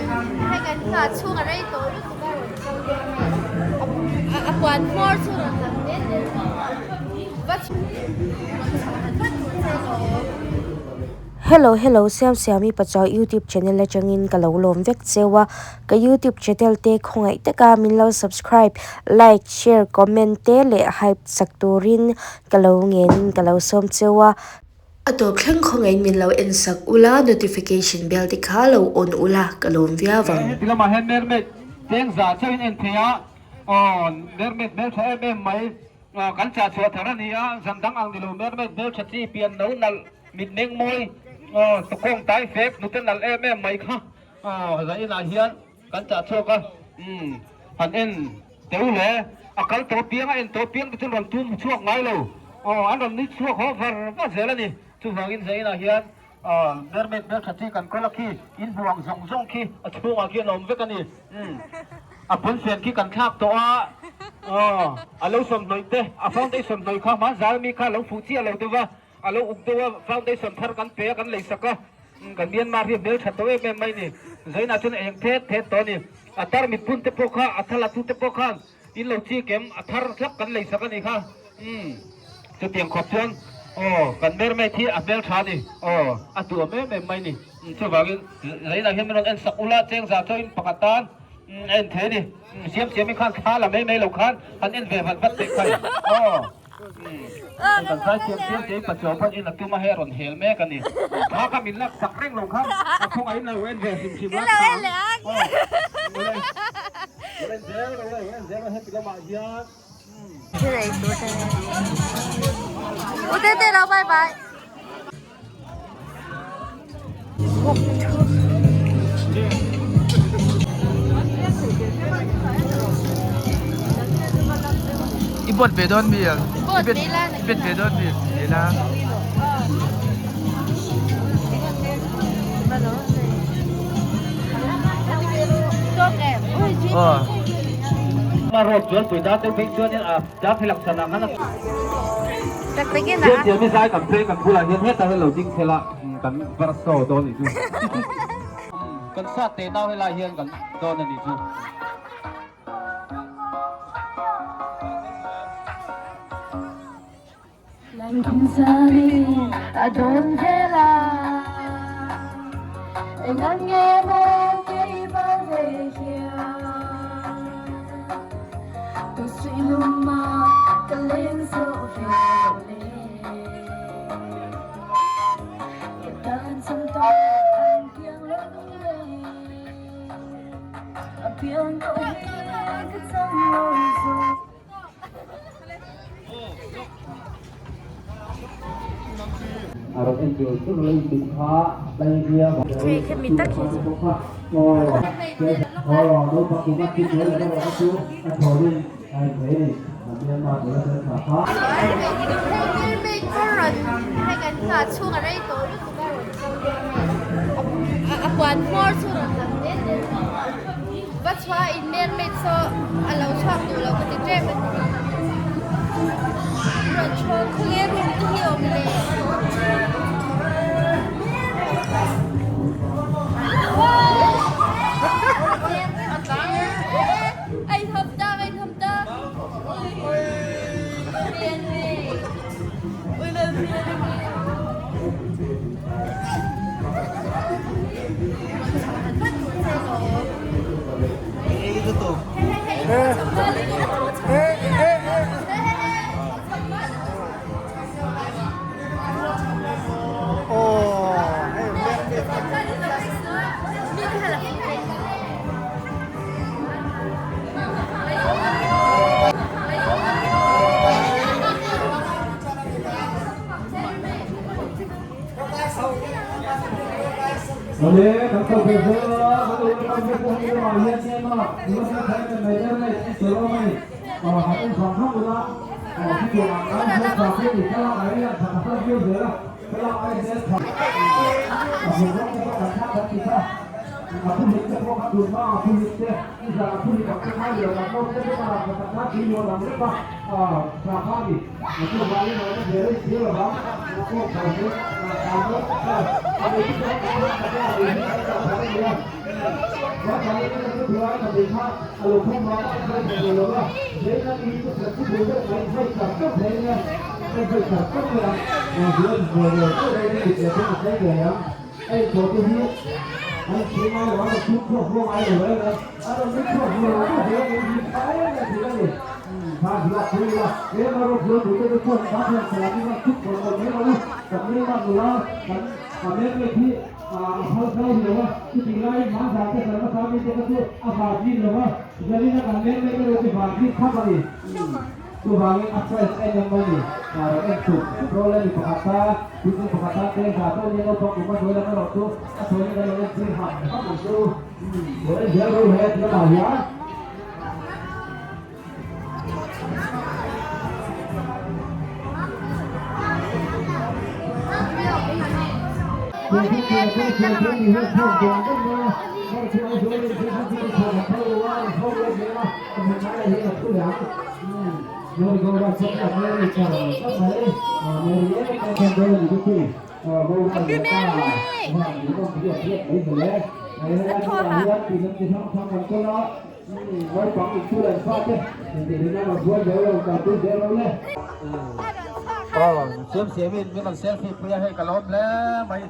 rawn hei kan nghah chhung a rei tawh lutuk a rawn chho dawn a a puan hmawr chu rawn lang nen nen va vat tur che lawm. Hello hello Siamsiami Pachuau youtube channel atangin ka lo lawm vek cheu a ka youtube channel te khawngaih taka min lo subscribe like share comment te leh hype sak turin ka lo ngenin ka lo sawm cheu a. A tawp thleng khawngaiin min lo en sak ula, notification bell te kha lo on ula, ka lawm viau vang. Heti lamah hian mermaid cheng za chauhin en thei a, aw mermaid hmeltha em em mai kan chah chhuah thar a ni a, zan dang ang ni lo mermaid hmeltha chi pian no nalh mitmeng mawi aw tukawng tai fek hnute nalh em em mai kha aw zan inah hian kan chah chhuak a, umm han en Teu le, a kal tawh piang a en tawh piang te chuan rawn tum chhuak ngai lo. Aw, an rawn ni chhuak haw var var zel a ni. Chuvangin Zainah hian mermaid hmeltha chi kan kawl a khi, in hmu ang zawng zawng khi a chhungah khian a awm vek a ni. Umm, a pawnfen khi kan thlak tawh a, aw, a lo sawmhnawih te, a foundation hnawih kha hmanzal mi kha a lo fuh chiah lo deuh va, a lo uk deuh a, foundation thar kan pe a, kan leisak a, kan Myanmar hi a hmeltha tawh em em mai a ni. Zainah chuan a eng thet thet tawh a ni. A tar mitpun te pawh kha, a thal a tu te pawh khan in lo chik em? A thar hlak kan lei sak a nih kha. Umm, chutiang khawp chuan aw kan mermaid hi a hmeltha a ni. Aw, a duhawm em em mai a ni. Umm, chuvangin Zainah hian min rawn en sak ula, cheng za chauhin pakhat tan umm a en thei a ni. Umm, siam siamin khan thla la mai mai lo khan han en ve vat vat teh khai. Aw. Kan zai siam siam te pachuau pawn in a tum a hei a rawn hel mek a ni. Thla kha min lak sak reng lo khan a khawngaih in lo en ve hrim hrim lak ta ang. Aw en zel rawh e, en zel rawh heti lamah hian. Thil ei tur te U Tete lo bye bye. I bawt ve dawn mi ang? I bet ve dawn mi? Ve la. Aw. Road Zualpui dar deuh phei chuanin a darthlalang sanah khan a. Siam siam hi zai kan phei kan bulah hian hetah hian lo ding thel a kan varso dawn nih chu kan sat teh nau helai hian kan dawn a nih chu. A rawn en tur tur lo in mit kha tlai viau a. Mermaid pawh rawn hei kan nghah chhung a rei tawh lutuk a rawn chho dawn a a puan hmawr chu rawn lang nen nen va chhuah in mermaid saw a lo chhuak duh lo ka ti tep a ni rawn chhuak khawnge room te hi awm le. Happy Mermaid! A thaw hah. Siam siamin min rawn selfie pui a hei ka lawm hle mai.